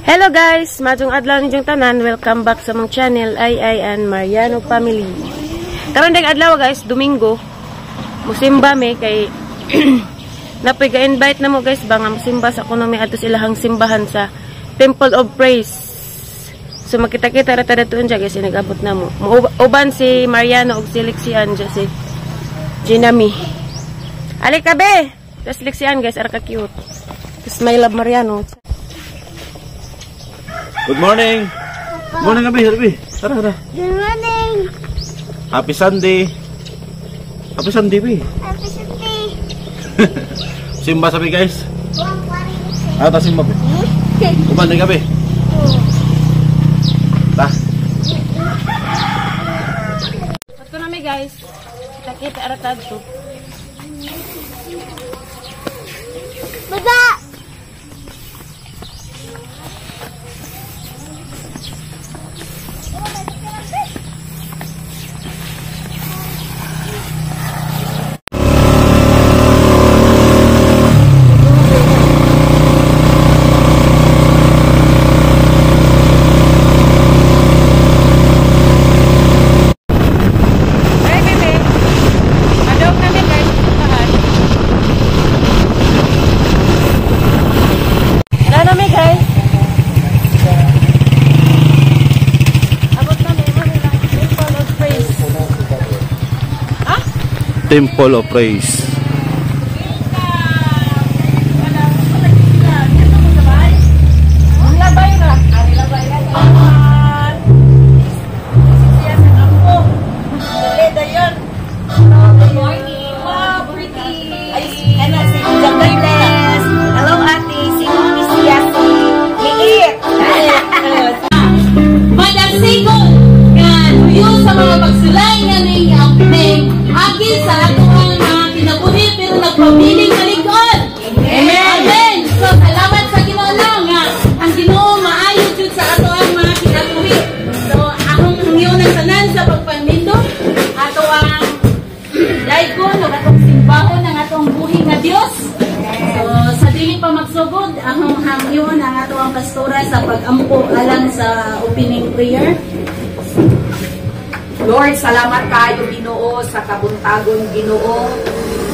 Hello guys! Maayong adlaw ninyong tanan. Welcome back sa among channel, Ay Ay and Mariano Family. Karon ding adlaw guys, Domingo. Musimba mi kay napoy ga-invite na mo guys ba nga musimba sa kuno mi adto sa ilahang simbahan sa Temple of Praise. So makita-kita ra ta datuon dya guys, nag-abot na mo. Uban si Mariano ug si Lixian dya si Ginami. Ali ka be! Tapos Lixian guys, ara ka cute. Tapos my love Mariano. Good morning. Good morning, Abi. Abi. Tara, tara. Good morning. Happy Sunday. Happy Sunday, Bi. Happy Sunday. Simba sabi, guys. Ah, ta simba, Bi. Uban din, Abi. Ta. Ato na mi guys. Kita-kita ra ta adto. Baba. Hey baby. Adog na mi guys, puntahan. Wala na mi guys. Abot na mi, mo nila Temple of Praise. Ah? Temple of Praise. Labay ra. Labay ra. Good morning. Wow, pretty. Ay, ano, si God bless. Hello, ate. Si Mami siya si Liit. Madagsigon nga tuyo sa mga pagsulay nga ning ning agil sa atoang mga kinabuhi pero nagpabiling malig-on. Amen. Amen. So salamat sa Ginoo lang nga ang Ginoo maayo jud sa atoang mga kinabuhi. So akong hangyo ng tanan sa pagpamindo ato ang daygon ug atong simbahon ang atong buhi nga Dios. So sa dili pa magsugod akong hangyon ang atoang pastora sa pag-ampo alang sa opening prayer. Lord, salamat kayo, Ginoo, sa kabuntagon, Ginoo.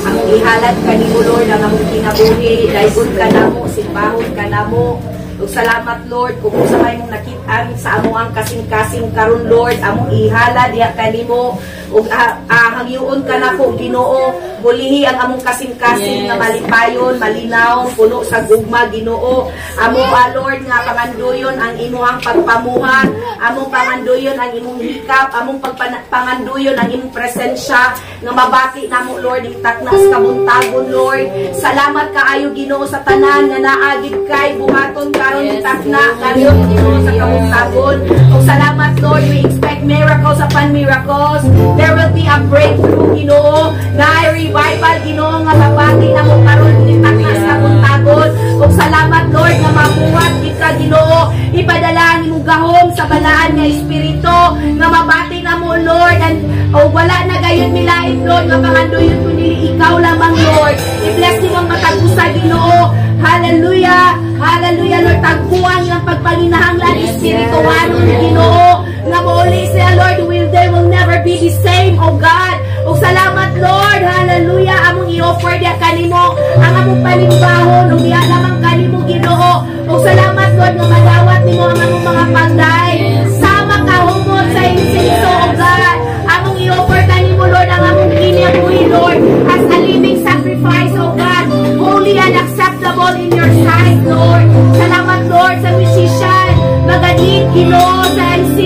Among ihalad kanimo, Lord, ang among kinabuhi. Daygon ka namo, simbahon ka namo. Ug salamat, Lord, kung unsa may mong nakit-an sa among kasing-kasing karon, Lord, among ihalad diha kanimo. Ug hangyoon ka nako, Ginoo, bulihi ang among kasing-kasing nga malipayon, malinaw, puno sa gugma, Ginoo. Amo Lord, nga panganduyon ang imuhang pagpamuhat, among panganduyon ang imong hikap, among panganduyon ang imong presensya nga mabati namo, Lord, itakna sa kabuntagon, Lord. Salamat kaayo, Ginoo, sa tanan nga naagid kay buhaton karon itakna karon, Ginoo, sa kabuntagon. Ug salamat, Lord, we expect miracles upon miracles. There will be a breakthrough, Ginoo, na revival, Ginoo, nga mabati namo karon itakna sa kabuntagon. Ug salamat, Lord, nga mabuhat gid ka, Ginoo. Ipadala ang imong gahom sa balaan nga espiritu nga mabati namo, Lord, and wala na gayon milait, Lord, nga panganduyon kundi ikaw lamang, Lord. I-bless nimo ang matag usa, Ginoo. Hallelujah. Hallelujah, Lord. Tagpuan ilang pagpanginahanglan espirituhanon, Ginoo, nga mouli sila, Lord, they will never be the same, oh God. Ug salamat, Lord. Hallelujah. Among i-offer diha kanimo ang among panimbahon ug diha lamang kanimo, Ginoo. Ug salamat, Lord, nga madawat nimo ang among mga pagday sama kahumot sa insenso, oh God. Among i-offer kanimo, Lord, ang among kinabuhi, Lord, as a living sacrifice, oh God, holy and acceptable in your sight, Lord. Salamat, Lord, sa musician, magadit, Ginoo, sa MC,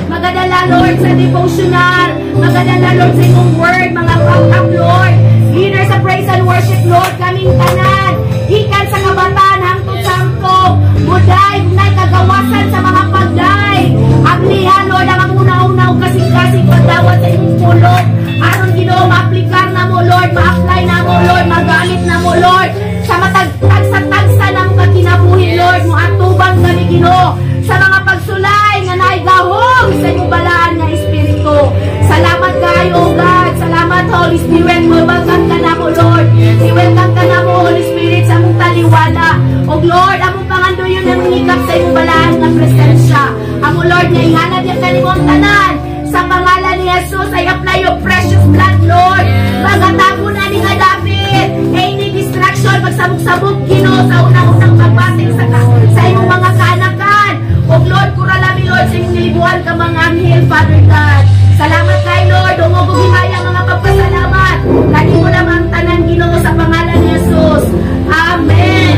magadala, Lord, sa devotional, magadala, Lord, sa imong word, mga up, Lord, leader sa praise and worship, Lord, kaming tanan, gikan sa kabataan hangtod sa angkop, buday, nay kagawasan sa mga pagday, ablihan, Lord, ang among una-una ug kasing-kasing pagdawat sa imong pulong, aron, Ginoo, maaplikar na mo, Lord, ma-apply na mo, Lord, magamit na mo, Lord, sa matag tagsa-tagsa na mo kinabuhi, Lord, moatubang kami, Ginoo, sa mga pagsulay nga naigahom sa imong balaan nga espiritu. Salamat kayo, O God. Salamat, Holy Spirit. Welcome ka na mo, Lord. I-welcome ka na mo, Holy imong balaan nga presensya. Amo, Lord, nga ihalad niya kanimo ang tanan. Sa pangalan ni Jesus, I apply your precious blood, Lord. Magatabo na ni nga David. Any distraction, magsabog-sabog, Ginoo, sa unang-unang pagbating sa imong mga kaanakan. O Lord, kuralami, Lord, sa imong nilibuhan ka mga anghel, Father God. Salamat kay Lord. Dungog og himaya mga pagpasalamat. Kanimo naman tanan, Ginoo, sa pangalan ni Jesus. Amen.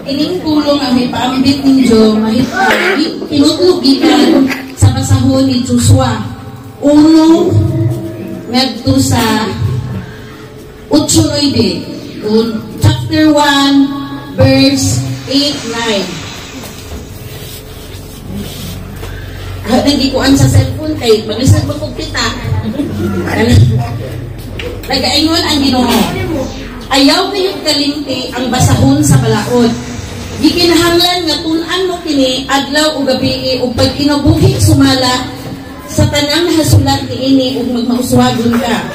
Ining pulong ang ipaambit ninyo tinutlo gikan sa basahon ni Joshua 1 ngadto sa 8-9, chapter 1 verse 8-9. Nagikuan sa cellphone kay malisad ba kog kita. Nagaingon ang Ginoo, "Ayaw kayong kalimti ang basahon sa balaod. Gikinahanglan nga tun-an mo kini adlaw ug gabi ug pagkinabuhi sumala sa tanang nahasulat niini ug magmauswagon ka.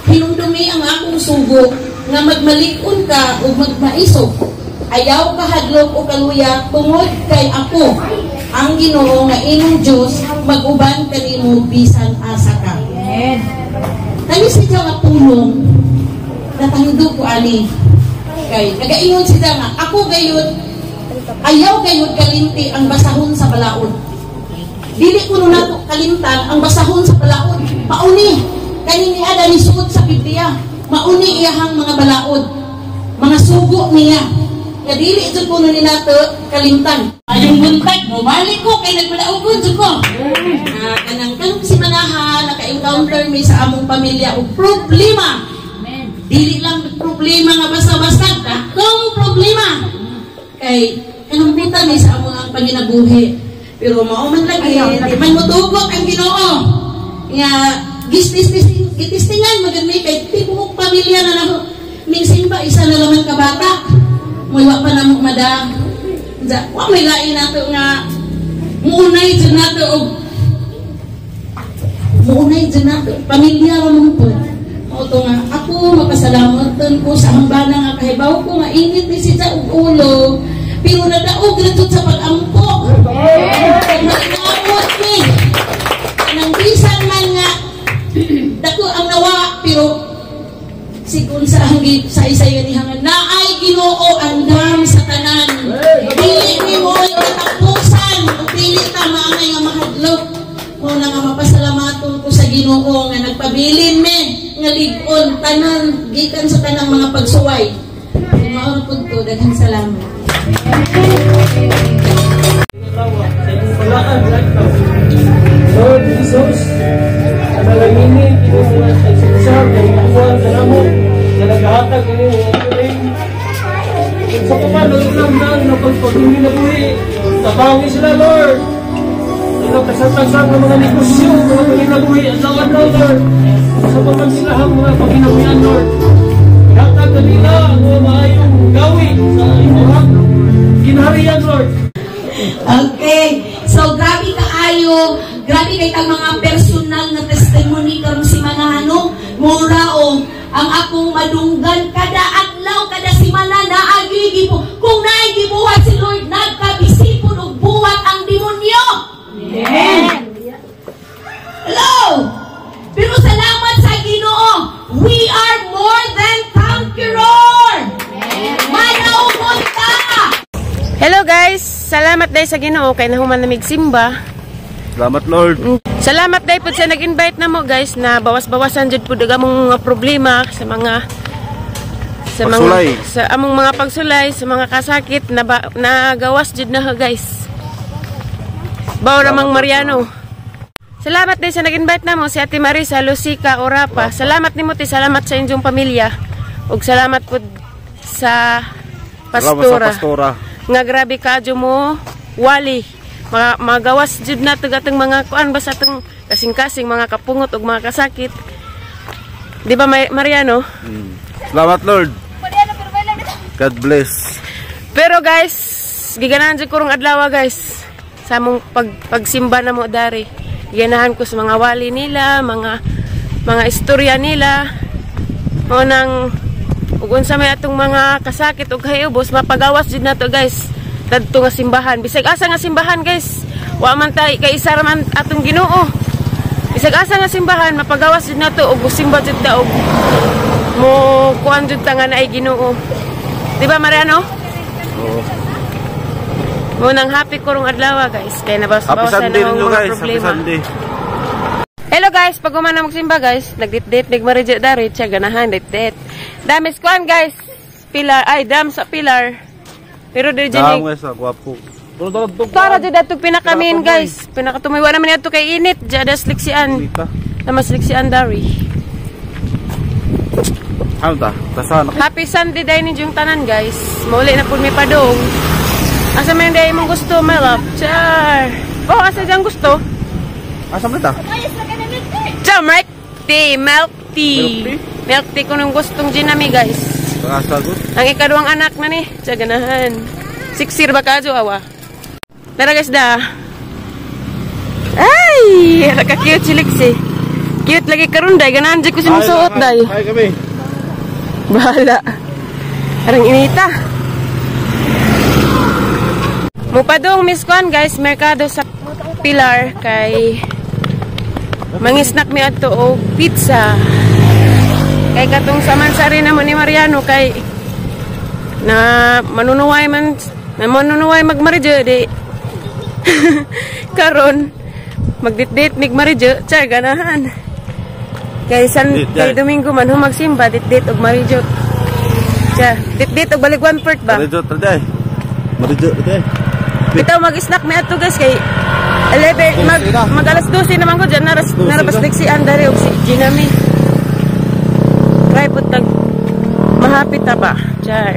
Hinumdumi ang akong sugo nga magmalig-on ka ug magmaisog. Ayaw kahadlok o kaluya tungod kay ako ang Ginoo nga imong Dios mag-uban kanimo bisan asa ka." Kani siya nga pulong natahindog ko ani. Kay nagaingon siya nga ako gayud, ayaw gayud kalimti ang basahon sa balaod. Dili kuno nato kalimtan ang basahon sa balaod. Mauni kani ni ada ni sugod sa Biblia. Mauni iyahang mga balaod. Mga sugo niya. Nga dili jud kuno ni nato kalimtan. Ayong buntag mo balik ko kay nagpalaugon jud ko. Kanang kanang si Manaha naka-encounter mi sa among pamilya og problema. Dili lang problema nga basta-basta, dakong problema. Kay kanumbutan mi sa among ang panginabuhi. Pero mao man lagi, di man motugot ang Ginoo. Nga gitistingan magud mi kay tibuok pamilya na naho. Ning simba isa na laman ka bata. Moy wa pa namo mada. Unsa, wa may lain nato nga muunay jud nato og muunay jud nato pamilya ra man pud. Mao to nga ako mapasalamat ko sa hambana nga kahibaw ko nga init ni siya og ulo pero nadaog ra jud sa pag-ampo. Kay malinawot ni nang bisan man nga dako ang nawa pero sigun sa hanggi sa Isaiah ni nga naay Ginoo andam sa tanan. Dili nimo katapusan ug dili ta maangay nga mahadlok. Mao na nga mapasalamaton ko sa Ginoo nga nagpabilin me nga lig-on tanan gikan sa tanang mga pagsuway. Mao pud ko, daghang salamat. Sa imong balaan Lord Jesus, panalangini kini mga tagsinsa kay kuwan ka namo nga nagahatag ini mga tuling. Kung sa paman ang na pagpaginabuhi, tabangi sila, Lord. Ikaw tagsa-tagsa ng mga negosyo, mga paginabuhi, adlaw-adlaw, Lord. Sa paman sila ang mga paginabuhian, Lord. Ihatag kanila ang mga maayong gawi sa imong ginharian, Lord. Okay. So, grabe kaayo, grabe kay kang mga personal na testimony karong simana no. Mura o ang akong madunggan kada adlaw, kada simana naagi gibu. Kung naay gibuhat si Lord, nagkabisipon og buhat ang demonyo. Amen. Hello. Pero salamat sa Ginoo, we are more than conqueror. Manaumon ta. Hello guys! Salamat dahil sa Ginoo kay nahuman na simba. Salamat, Lord. Salamat dahil po sa nag-invite na mo guys na bawas-bawasan jud pud ang among mga problema sa mga Pagsulay. Sa among mga pagsulay, sa mga kasakit na nagawas jud na ho, guys. Bao ramang Mariano. Salamat din sa nag-invite na mo si Ate Marisa Lucica Orapa. Salamat nimo te, salamat sa inyong pamilya. Ug salamat pud sa Salamat sa pastora. pastora. Nga grabe kaadyo mo wali. Magawas jud na atong mga kuan basta atong kasing-kasing mga kapungot ug mga kasakit. Di ba Mariano? Salamat, Lord. God bless. Pero guys, giganahan jud ko rong adlaw guys sa among pagsimba na mo dari. Giganahan ko sa mga wali nila, mga istorya nila. Mao nang ug unsa may atong mga kasakit ug hayubos mapagawas jud nato guys. Dadto nga simbahan. Bisag asa nga simbahan guys. Wa man tay kay isa ra man atong Ginoo. Bisag asa nga simbahan mapagawas jud nato og simba jud ta og mo kuan jud ta nga naay Ginoo. Di ba Mariano? Oo. Mo nang happy ko rong adlaw guys kay Happy nabawas-bawasan Sunday na ang ninyo mga guys. Happy problema. Sunday. Hello guys, pag umana magsimba guys, nagdit-date mig Marijo dari, siya ganahan dit-date. Damis kuan guys, pilar, ay dam sa pilar. Pero diri Dam jud guys, ah, gwapo. Tara jud adto pinakamin guys. Pinakatumay wa naman adto kay init, jada sliksian. Kita. Naman sliksian dari. Ano ta? Tasan. Happy Sunday day ninyong tanan guys. Mauli na pud mi padong. Asa man day imong gusto, my love? Char. Oh, asa diyang gusto? Asa man ta? Char, milk tea, milk tea. Milk tea? Milk tea ko nung gustong ginami guys. Pangasagot. Ang ikaduhang anak na ni, siya ganahan. 6 year ba ka, awa? Tara guys da. Ay, naka-cute si Lexi. Cute lagi karon day, ganahan jud ko si mong suot day. Ay kami. Bahala. Arang inita. Mupadong Miss Kwan guys, merkado sa Pilar kay mangisnak mi adto og pizza. Kay katong samansari na mo ni Mariano kay na manunuway man na manunuway magmaridyo di karon magdit-date mig maridyo char ganahan. Kay san Date, kay Domingo man humagsimba dit-date og maridyo. Char, dit-date og balik one part ba? Marijo taday. Marijo taday. Bitaw mag-snack mi adto guys kay 11 mag, mag alas 12 naman ko dyan naras narabas si Andare og si Ginami. Try pud tag mahapit ta ba? Char.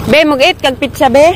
Be, mag-eat kag pizza be.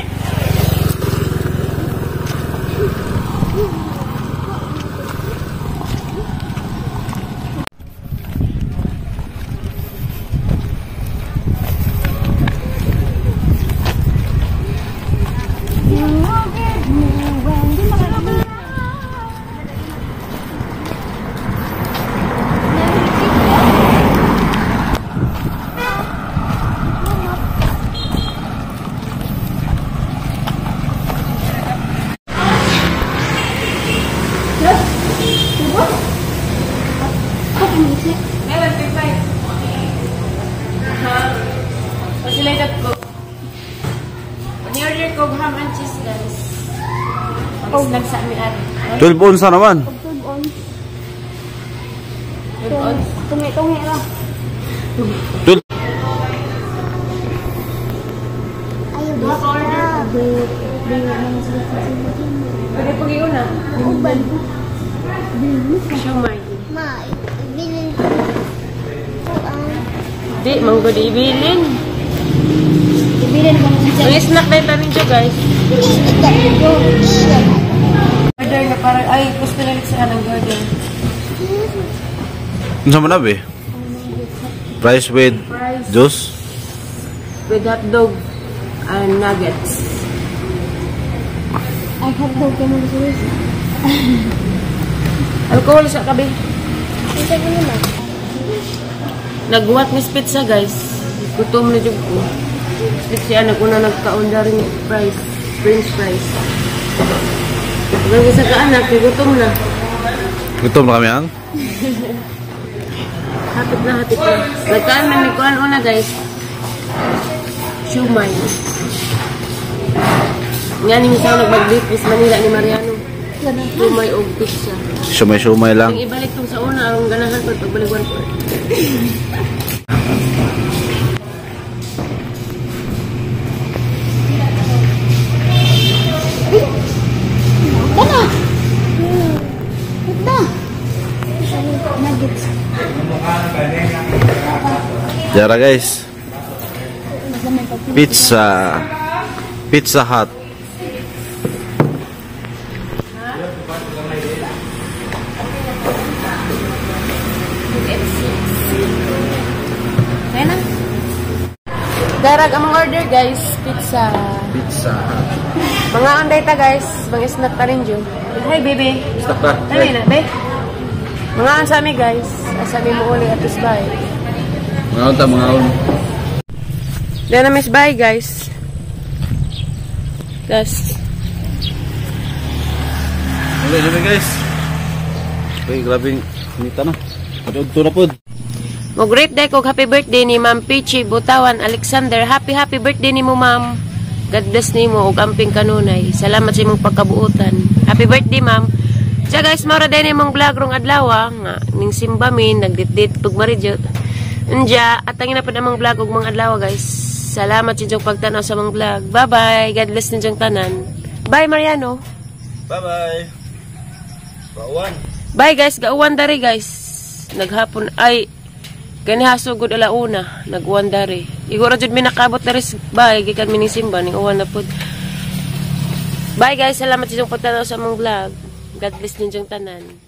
Ni-order ko ham and cheese guys. Pag-snack sa amin ate. 12 onsa naman. 12 ons. 12 ons. Tungi-tungi lang. 12. Ayaw ba? Pwede pag iuna. Siomay. Ma, ibilin ko. Di, manggo di ibilin. Ibilin ko na Ang snack na itanin siya guys. Order na parang, ay, gusto nila sa anong order. Unsa man na be? Rice with Fries juice. with hot dog and nuggets. Ay, hotdog ka mo sa Alcohol sa kabi. Isa ko naman. Nagwat ni pizza guys. Gutom na jud ko. Pizza naguna nagkaon rin fries, french fries. Hanggang sa kaanak, gutom na. Gutom na kami ang. Hapit na, hapit na. Nagkaan man ni kuan una guys. Siomay. Nga ni mismo nagbag-date Miss Manila ni Mariano. Siomay og pizza. Siomay-siomay lang. Ang ibalik tong sa una, aron ganahan pag pagbalik one four. Tara! Ito! Nuggets. Jara guys. Pizza. Pizza Hut. Kaya na. Darag among order guys, pizza. Pizza Hut. Mga anday ta guys, mga snack ta rin dyan. Hi baby. Stop ta. Dali na, be. Mga sa ami guys, asabi mo uli at isbay. Mga ta, mga on. Dahil na miss bye guys. Last. Wala na guys. Uy, grabe inita na. Padudto na pod. Mo great day kog happy birthday ni Ma'am Peachy Butawan Alexander. Happy happy birthday nimo, Ma'am. God bless nimo ug amping kanunay. Salamat sa imong pagkabuotan. Happy birthday, Ma'am. Siya guys, mao ra din imong vlog rong adlaw nga ning simba mi nagdit-dit pug maridyo. Anja, atangin na pud among vlog ug mga adlaw, guys. Salamat sa inyong pagtanaw sa among vlog. Bye-bye. God bless ninyong tanan. Bye, Mariano. Bye-bye. Bauan. Bye guys, gauwan dari guys. Naghapon ay ganiha sugod 1:00, nag-uwan dari. Igo ra jud mi nakabot dari sa bay gikan mi ning simba ning uwan na pud. Bye guys, salamat sa inyong pagtanaw sa among vlog. God bless ninyong tanan.